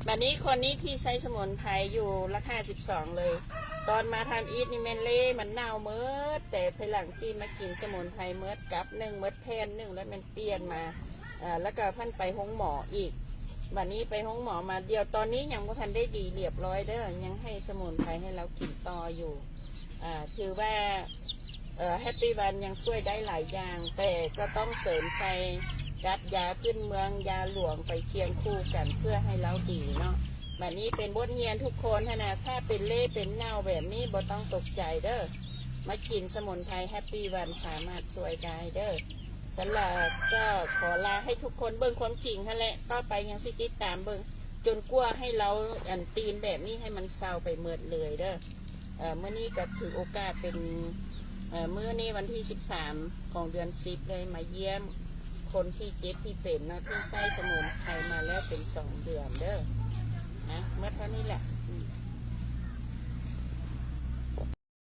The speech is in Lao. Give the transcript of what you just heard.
ບາດນີ້ຄົນນີ້ທີ່ໃຊ້ສະໝຸນໄພຢູ່ຫຼັກຫ້າສິບສອງເລີຍ ຕອນມາທຳອິດນີ້ແມ່ນເລມັນເນົ່າໝົດ ແຕ່ພາຍຫຼັງທີ່ມາກິນສະໝຸນໄພໝົດກັບໜຶ່ງ ໝົດແຜ່ນໜຶ່ງ ແລ້ວແມ່ນປ່ຽນມາ ເອີ ແລ້ວກໍເພິ່ນໄປໂຮງໝໍອີກ ບາດນີ້ໄປໂຮງໝໍມາ ດຽວຕອນນີ້ຍັງບໍ່ທັນໄດ້ດີລຽບຮ້ອຍເດີ້ ຍັງໃຫ້ສະໝຸນໄພໃຫ້ລາວກິນຕໍ່ຢູ່ ອ່າ ຖືວ່າ ເອີ ແຮັບປີວັນຍັງຊ່ວຍໄດ້ຫຼາຍຢ່າງ ແຕ່ກໍຕ້ອງເສີມໃສ່ກັບຢາພື້ນເມືອງ ຢາຫຼວງໄປຄຽງຄູ່ກັນ ເພື່ອໃຫ້ລາວດີເນາະ. ບາດນີ້ເປັນບົດຮຽນທຸກຄົນຫັ້ນນະ ຖ້າເປັນເລເປັນເນົ່າແບບນີ້ບໍ່ຕ້ອງຕົກໃຈເດີ້ ມາກິນສະໝຸນໄພແຮັບປີວັນສາມາດຊ່ວຍໄດ້ເດີ້. ສຳລັບກໍຂໍລາໃຫ້ທຸກຄົນເບິ່ງຄວາມຈິງຫັ້ນແຫຼະ ຕໍ່ໄປຍັງຊິຕິດຕາມເບິ່ງຈົນກວ່າໃຫ້ລາວ ອັນ ຕີນແບບນີ້ໃຫ້ມັນເຊົາໄປໝົດເລີຍເດີ້. ເອີ ມື້ນີ້ກໍຖືໂອກາດເປັນ ເອີ ມື້ນີ້ວັນທີສິບສາມຂອງເດືອນສິບເລີຍ ມາຢ້ຽມຄົນທີ່ເຈັບທີ່ເປັນເນາະ ທີ່ໃຊ້ສະໝຸນໄພມາແລ້ວເປັນສອງເດືອນເດີ້ນະ. ໝົດເທົ່ານີ້ແຫຼະ.